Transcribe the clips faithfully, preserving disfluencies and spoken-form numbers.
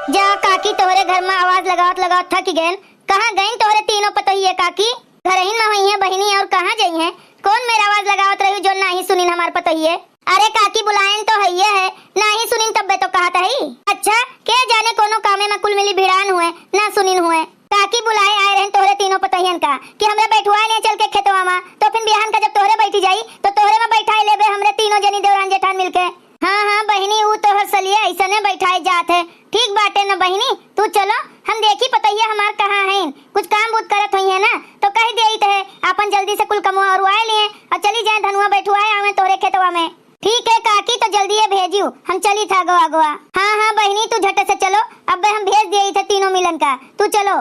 जा काकी, तोहरे घर मा आवाज लगावत लगावत थक गएन। कहाँ गइन तोहरे तीनों पतोहिए काकी? घरहिन मा होइहें बहिनी, और कहाँ जइहें? कौन मेर आवाज लगावत रही जो नाही सुनिन हमार पतोहिए? अरे काकी, बुलाएन तो हइये है, नाही सुनिन तब्बे तो कहत हई। अच्छा, के जाने कौनो कामे मा कुल मिली भिड़ान हुए, ना सुनिन हुए। काकी बुलाए आए रहेन तोहरे तीनों पतोहियन का कि हमरे बैठवाए ले चल के खेतवा मा, तो फिर बिहान का जब तोहरे बैठी जाई तो तोहरे मा बैठाए लेबे हमरे तीनों जनी देवरान जेठान मिलके। हाँ, हाँ बहिनी, ऊ तोहर सलिया अइसने बैठाए जात है। ठीक बाटे न बहिनी, तू चलो, हम देखी पतोहिया हमार कहाँ हैं, कुछ काम बूत करत होइहें ना, तो कह देइत है आपन जल्दी से कुल कमवा अरुआए लिए और चली जाए धनुआ बैठवाए आवे तोहरे खेतवा में। ठीक है काकी, तो जल्दी ये भेजियो, हम चली था अगवा अगवा। हाँ, हाँ बहिनी, तू झट से चलो, अब्बे हम भेज देइत है तीनों मिलन का, तू चलो।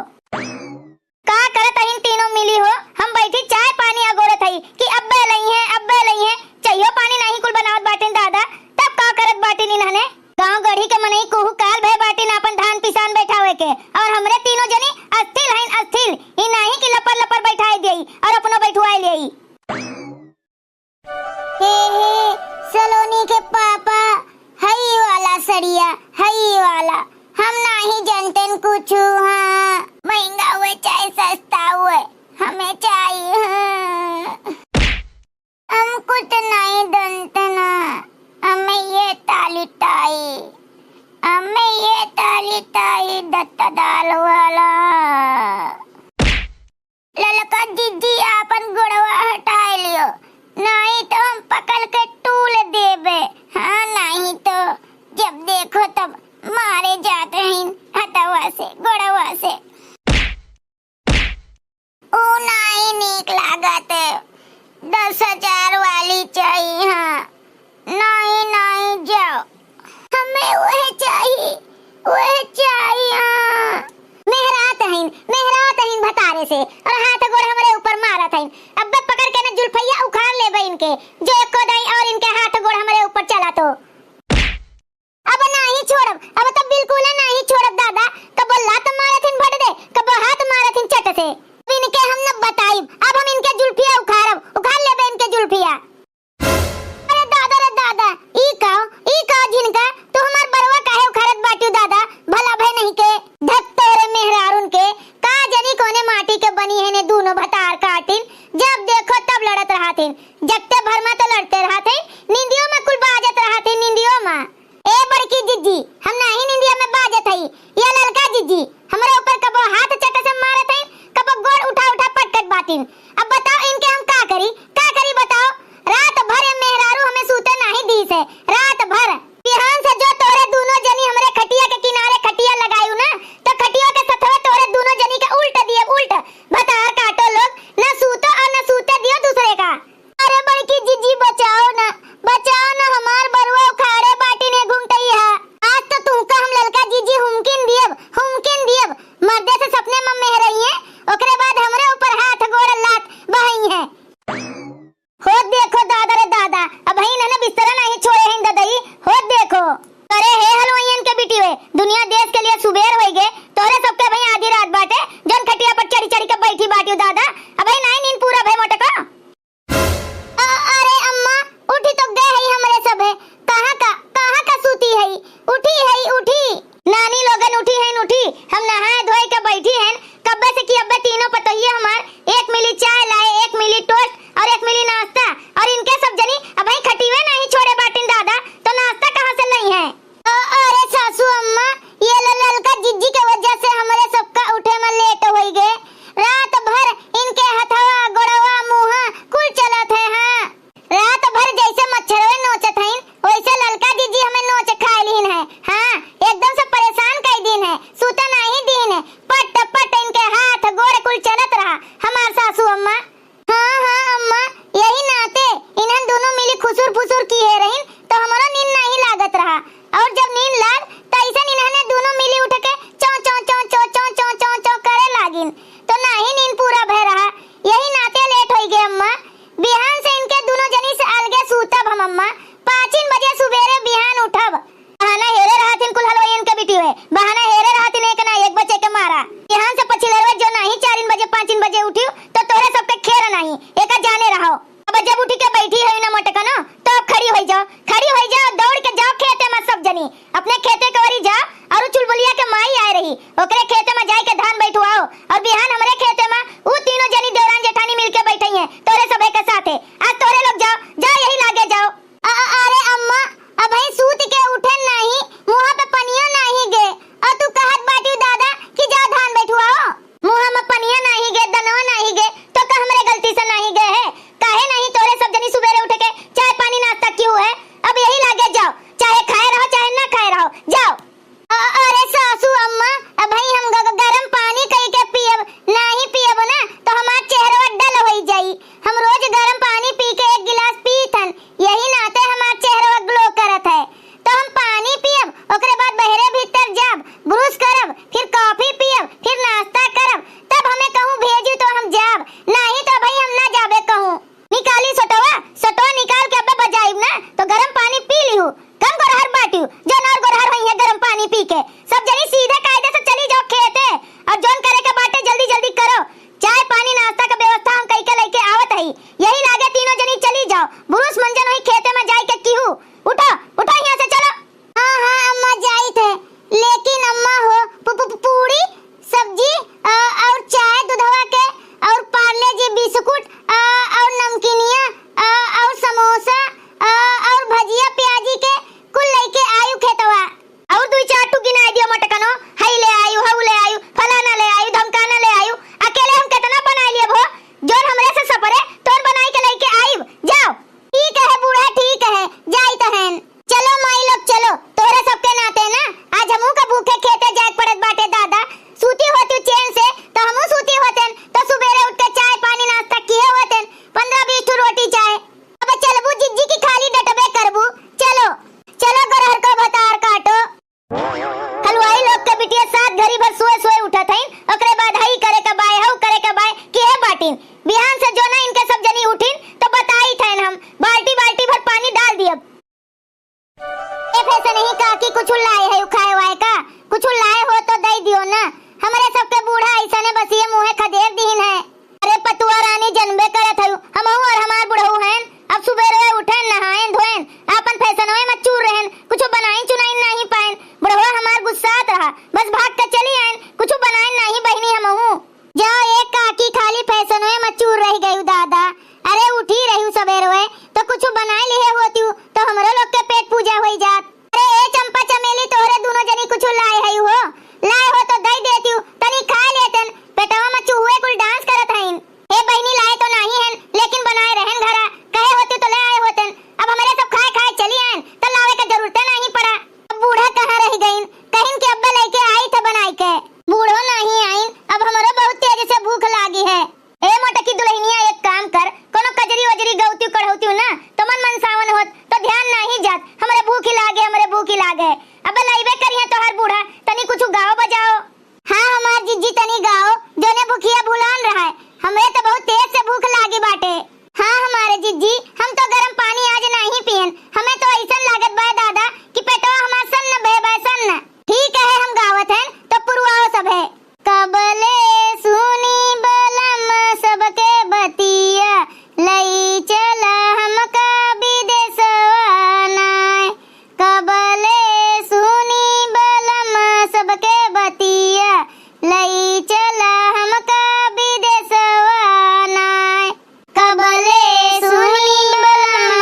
का करत अहिन तीनों मिली हो? हम बैठी चाय पानी अगोरत हई कि अब्बे लइहें, अब्बे लइहें। चायो पानी नाही कुल बनावत बाटिन दादा, तब का करत बाटिन इन्हने? गाँव गढ़ी के मनई कुहू काल भय बाटिन आपन धान पिसान बैठावे के, और हमरे तीनों जनी अस्थिल हइन अस्थिल। ई नाही कि लपर लपर बैठाए देई और अपनो बैठवाए लेई। हे, हे, सलोनी के पापा, हई वाला सड़िया, हई वाला। हम नाही जानतेन कुछु, हाँ। महंगा हुए चाहे सस्ता हुए, हमें चाहिए, हाँ। हम कुछ नाही जानतेन, हमें ये ताली ताई, हमें ये ताली ताई दत्ता दाल वाला। ललका जिज्जी आपन गोड़वा हटाए लियो, नाही तो हम पकड़ के टूल देबे। हाँ, नाही तो जब देखो तब मारे जात रहीन हथवा से, गोड़वा से। ऊ नाही नीक लागत, दस हजार वाली चाहिए। हाँ, नाही, नाही, जाओ। हमें वह चाही, वह चाही, हाँ। मेहरात हईन, मेहरात हईन भतारे से, और हाथ गोड़ हमरे ऊपर मारत हईन। अब्बे पकड़ के न जुल्फैया उखाड़ लेबे इनके, जो एको दाई और इनके हाथ गोड़ हमरे ऊपर चला तो। अब नाही छोड़ब, अब तो बिल्कुल नाही छोड़ब दादा। कबो लात मारत हईन भट दे, कबो हाथ मारत हईन चट से। अब इनके हम न बताइब, अब हम इनके जुल्फिया उखाड़ब, उखाड़ लेबे इनके जुल्फिया। अरे दादा रे दादा, ई का, ई का झिनका, तू हमार बरवा काहे उखाड़त बाटियो दादा? भला भय नहीं के। धत तोहरे मेहरारून के, का जनी कोने माटी के बनी है ने दूनो भतार काटिन, जब देखो तब लड़त रहत हईन। जगते भर मा तो लड़ते रहत हईन, नींदियो मा कुल बाजत रहत हईन, नींदियो मा। ए बड़की जिज्जी, हम नाही नींदिया में बाजत हई। ये ललका जिज्जी हमरे ऊपर कबो हाथ चट से मारत हईन, कबो गोड़ उठा उठा पटकत बाटिन। अब बताओ इनके हम का करी, का करी बताओ? रात भर ये मेहरारू हमें सूते नाही दीस है, रात भर। बिहान से जो तोहरे दूनो जनी हमरे खटिया के किनारे खटिया लगायू ना, तो खटिया के सथवे तोहरे दूनो जनी के उल्ट दिए, उल्ट। भतार काटो लोग, न सूतो और न सूते दियो दूसरे का। अरे बड़की जिज्जी, बचाओ ना, बचाओ ना, हमार बरुआ उखाड़े बाटी ने घुमटइया। आज तो तुमका हम ललका जिज्जी हुमकिन दियब, हुमकिन दियब। मर्दे से सपने में मेहरइये, ओकरे बाद हमरे ऊपर हाथ गोड़ लात बहइये। हो देखो दादा रे दादा, अबहीं इन्हने बिस्तरा नाही छोड़े हैं ददई। हो देखो। अरे हे हलवाइयन के बिटिवे, दुनिया देश के लिए सुबेर होइगे, तोहरे सबके अबहीं आधी रात बाटे, जौन खटिया पर चढ़ी चढ़ी के बैठी बाटियो दादा, अबहीं नाही नींद पूरा भय मोटका। अ-, अरे अम्मा, उठी तो गए हई हमरे सभे। कहाँ का, कहाँ का सूती हई? उठी हई, उठी। नानी लोगन उठी हईन, उठी। हम नहाए धोए के बैठी हईन। कब्बे से कि अब्बे तीनों पतोहिए हमार एक मिली चाय लाए, एक मिली टोस्ट और एक मिली नाश्ता। और इनके सब जनी अबहीं खटिवे नाही छोड़े बाटिन दादा, तो नाश्ता कहाँ से लइहें? अ-, अरे सासू अम्मा, ये ल-, ललका जिज्जी के वजह से हमरे सबका उठे में लेट होइगे। रात भर इनके हथवा, गोड़वा, मुँहा कुल चलत है। हाँ, रात भर जैसे मच्छरवे नोचत हईन, वैसे ललका जिज्जी हमें नोच खाए लीन है। हाँ, एकदम से परेशान कई दीन है, सूते नाही दीन है। पट पट इनके हाथ गोड़ कुल चलत रहा हमार सासू अम्मा। हाँ, हाँ, अम्मा, यही नाते इन्हन दूनो मिली खुसुर फुसुर किहे रहिन, तो हमरो नींद नाही लागत रहा। और जब नींद लाग, तो अइसन इन्हने दूनो मिली उठ के चौं, चौं, चौं करे लागिन, तो नाही नींद पूरा भय रहा। यही नाते लेट होइगे, अम्मा। बिहान से इनके दूनो जनी से अलगे सूतब हम, अम्मा। पाँचिन बजे सुबेरे बिहान उठब। बहाना हेरे रहथिन कुल हलवाइयन के बिटिवे, बहाना हेरे रहथिन एक ना एक बचे के मारा। बिहान से पछिलरवे जो नाही चारिन बजे, पाँचिन बजे उठियो, तो तोहरे सबके खेर नाही, एका जाने रहो। अब जब उठी के बैठी है ना मोटकनो, तो अब खड़ी होई जाओ, खड़ी होई जाओ, दौड़ के जाओ खेते में सब जनी, अपने खेते के ओरी जाओ और चुलबुलिया के ओकरे खेते में जाइके धान बैठवाओ, और बिहान हमरे खेते में ऊ तीनों जनी देवरान जेठानी मिलके बैठइहें तोहरे सभे के साथे। आज तोहरे लोग जाओ, जाओ, यही लागे जाओ। अ-, अ-, अरे अम्मा, अबहीं सूत के उठेन नाहीं, मुँहा पे पनियो नाहीं गे, और तू कहत बाटिउ दादा कि जाओ धान बैठवाओ। मुँहा में पनिया नाहीं गे, दनवा नाहीं गे, तो का हमरे गलती से नाहीं गे है? काहे नाहीं तोहरे सब जनी सुबेरे उठ के चाय पानी नाश्ता किहू है? अब यही लागे जाओ, चाहे खाए रहो, चाहे ना खाए रहो, जाओ। अ-, अरे सासू अम्मा, अबहीं हम ग-, ग-, गरम पानी कइके पियब, नाहीं पियब ना, तो हमार चेहरवा dull होइ जाई। हम रोज गरम पानी पी के एक गिलास पीत हन, यही नाते हमार चेहरवा glow करत है। तो हम पानी पियब, ओकरे बाद बहरे भीतर जाब, ब्रश करब, फिर कॉफी पियब, फिर नाश्ता करब, तब हमें कहूँ भेजू तो हम जाब, नाहीं तो अबहीं हम ना जाबे कहूँ। निकाली सोटवा, सोटवा निकाल के अब्बे बजाइब ना, तो गरम पानी पी लिहू। कम गोरहर बाटिउ, जौन और गोरहर होइहें गरम पानी पी के। सब जनी सीधे कायदे से चली जाओ खेते, और जौन करे के बाटे जल्दी जल्दी करो। चाय पानी नाश्ता के व्यवस्था हम कइके लइके आवत हई। यही लागे तीनों जनी चली जाओ, ब्रश मंजन वही खेते में जाइके किहू। उठो, उठो यहाँ से, चलो। हाँ, हाँ, अम्मा, जाइत है। लेकिन अम्मा हो, पु-, पु-, पु-, पूड़ी, सब्जी, अ, और चाय दूधवा के, और पार्ले जी बिस्कुट, अ, और नमकीनिया, अ, और समोसा, अ, और भजिया प्याजी के, कुल लइके आयु खेतवा। और दुई चार ठू गिनाइ दियो मोटकनो, हई ले आयु, हऊ ले आयु, फलाना ले आयु, धमकाना ले आयु। अकेले हम केतना बनाइ लियब हो? जौन हमरे से सपरे, तौन बनाइ के लइके आइब। जाओ। ठीक है बूढ़ा, ठीक है, जाइत हन। चलो माई लोग, चलो, तोहरे सबके नाते ना, आज हमहू का भूखे खेते जाए के पड़त बाटे दादा। सूती होती चैन से, तो हमहू सूती होतेन, तो सुबेरे उठ के चाय पानी नाश्ता किहे होतेन, पन्द्रह बीस ठू रोटी चाय। अब चलबू जिज्जी की खाली डटबे करबू। चलो, चलो गोरहर को भतार काटो। हलवाई लोग के बिटिया सात घड़ी भर सोए सोए उठत हईन, ओकरे बाद हई करे के बाय, हऊ करे के बाय, किहे बाटिन। बिहान से जो ना इनके सब जनी उठिन, तो बताइत हन हम, बाल्टी बाल्टी भर पानी डाल दियब। ए फैसनही काकी, कुछ लाए है खाए वाए का? कुछ लाए हो तो दे दियो ना। हमरे सबके बूढ़ा ऐसने बसिए मुँहे खदेड़ दीन है। अरे पतुआ रानी, जनबे करत हऊ, हमहू और हमार बुढ़ऊ हन। अब सुबेरे उठेन, नहाएन धोएन, आपन फैसनवे में चूर रहेन, कुछ बनाइन चुनाइन नाहीं पाएन। बुढ़वा हमार गुस्सात रहा, बस भाग के चली आएन, कुछ बनाएन नाहीं बहिनी हमहू। जाओ एक काकी, खाली फैसनवे में चूर रह गयू दादा। अरे उठी रहू सबेरवे तो कुछ बनाए लिहे होती, तो हमरो लोग के पेट पूजा होई जात। अरे ए चंपा चमेली, तोहरे दुनो जनी कुछ लाए हई हो, लाए हो तो दे देती, तनी खा लेतन, पेटवा में चूहे कुल डांस करत हईन। ए बहिनी, लाए तो नाहीं हन, लेकिन बनाए रहन घरा, कहे होती तो ले आए होतन। अब हमरे सब खाए खाए चली आएन, तो लावे के जरूरते नाहीं पड़ा। अब बूढ़ा कहाँ रह गईन, कहिन के अब्बे लइके आई थे बनाई के। बूढ़ो नाहीं आइन, अब हमरो बहुत तेज से भूख लागी है। ए मोटकी दुल्हनिया, एक काम कर, कोनो कजरी वजरी गौती कढ़ौती ना, तो मन मनसावन होत, तो ध्यान नाहीं जात, हमरे भूखी लागे, हमरे भूखी लागे। अब लइबे करिहे तोहर बूढ़ा, तनी कुछ गाओ बजाओ। हाँ हमार जिज्जी, तनी गाओ, जोने भूखिया भुलान रहा है, हमरे तो बहुत तेज से भूख लागी बाटे। हाँ हमारे जिज्जी, हम तो गरम पानी आज नाहीं पियन, हमें तो ऐसन लागत बा दादा कि पेटवा हमार सन्न भे बा, सन्न। ठीक है, हम गावत हन, तो पुरवाओ सब है। कबले सुनी बलम सबके बतिया, लई चला हमका बिदेसवा नाय। कबले सुनी बलम सबके बतिया, लई चला हमका बिदेसवा नाय। कबले सुनी बलम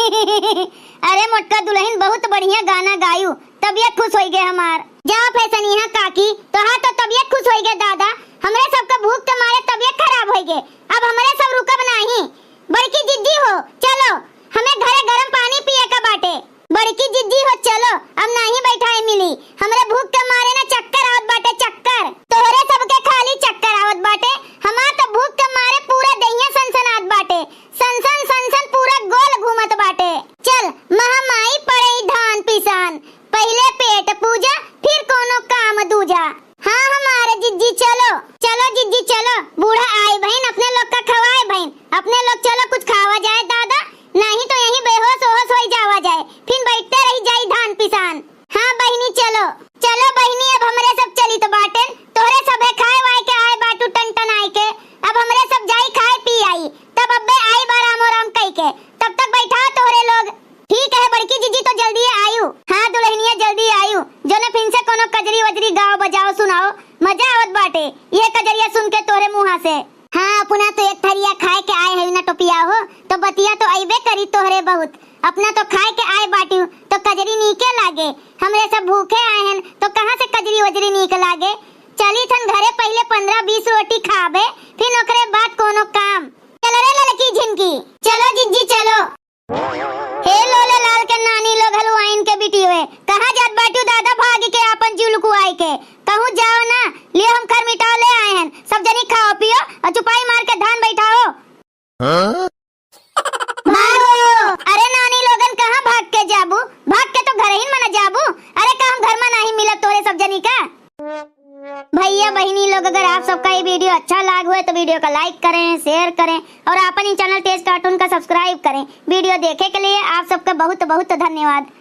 अरे मोटका दुलहिन, बहुत बढ़िया गाना गायू, तबियत खुश होई गे हमार। जा फैसनिया काकी, तोहार तो तबियत खुश होई गे दादा, हमरे सबके भूख के मारे तबियत खराब होई गे। अब हमरे सब रुकब नाही। बड़की जिज्जी हो, चलो, हमें घरे गरम पानी पिए का बाटे। बड़की जिज्जी हो चलो, अब नाही बैठाए मिली, हमरे भूख के मारे ना चक्कर आवत बाटे, चक्कर। तोहरे सबके खाली चक्कर आवत बाटे, हमार तो भूख के मारे पूरा देहिया सनसनात बाटे, सनसन सनसन पूरा गोल घूमत बाटे। चल महामाई पड़े धान पिसान, पहिले पेट पूजा, फिर कोनो काम दूजा। हाँ हमारे जिज्जी चलो, चलो जिज्जी चलो, बूढ़ा आए भइन, अपने लोग का खवाए भइन, अपने लोग चलो कुछ खावा जाए दादा, नाही तो यहीं बेहोश ओहोश होई जावा जाए, फिर बैठते रही जाई धान पिसान। हाँ बहिनी चलो, चलो बहिनी, अब हमरे सब चलित बाटेन, तोहरे सभे खाए वाए के आए बाटू टन टन आए के, अब हमरे सब जाई खाए पी आई, तब अब्बे आई आराम आराम कई के, तब तक बैठाओ तोहरे लोग। ठीक है बड़की जिज्जी, तो जल्दी आयु। हाँ दुलहिनिया जल्दी आयु, जो न फिन से कोनो कजरी वजरी गाओ बजाओ सुनाओ, मजा आवत बाटे ये कजरिया सुन के तोहरे मुँहा से। हाँ अपना तो एक थरिया खाए के आए है ना टोपिया हो, तो बतिया तो अइबे करी तोहरे बहुत। अपना तो खाए के आए बाटी तो कजरी नीके लागे, हमरे सब भूखे आए हैं तो कहाँ से कजरी वजरी नीक लागे। चली थन घरे पहिले पन्द्रह बीस रोटी खाबे, फिर ओकरे बाद कोनो काम। चल रे ललकी झिनकी, चलो जिज्जी चलो। हे लोले लाल के नानी लोग, हलुआइन के बिटियो है, कहाँ जात बाटू दादा भाग के आपन जीव लुकुआई के? कहूँ जाओ ना, ले हम खर मिटाओ ले आए हैं, सब जनी खाओ पियो और चुपाई मार के धान बैठाओ। हाँ? मारो। अरे नानी लोगन कहाँ भाग के जाबू? भाग के तो घर ही मना जाबू। अरे का हम घर में नाही मिलत तोरे सब जनी का? भैया बहिनी लोग, अगर आप सबका ये video अच्छा लाग हुए तो video का like करें, share करें और आपन ही channel तेज cartoon का subscribe करें। Video देखे के लिए आप सबका बहुत बहुत धन्यवाद।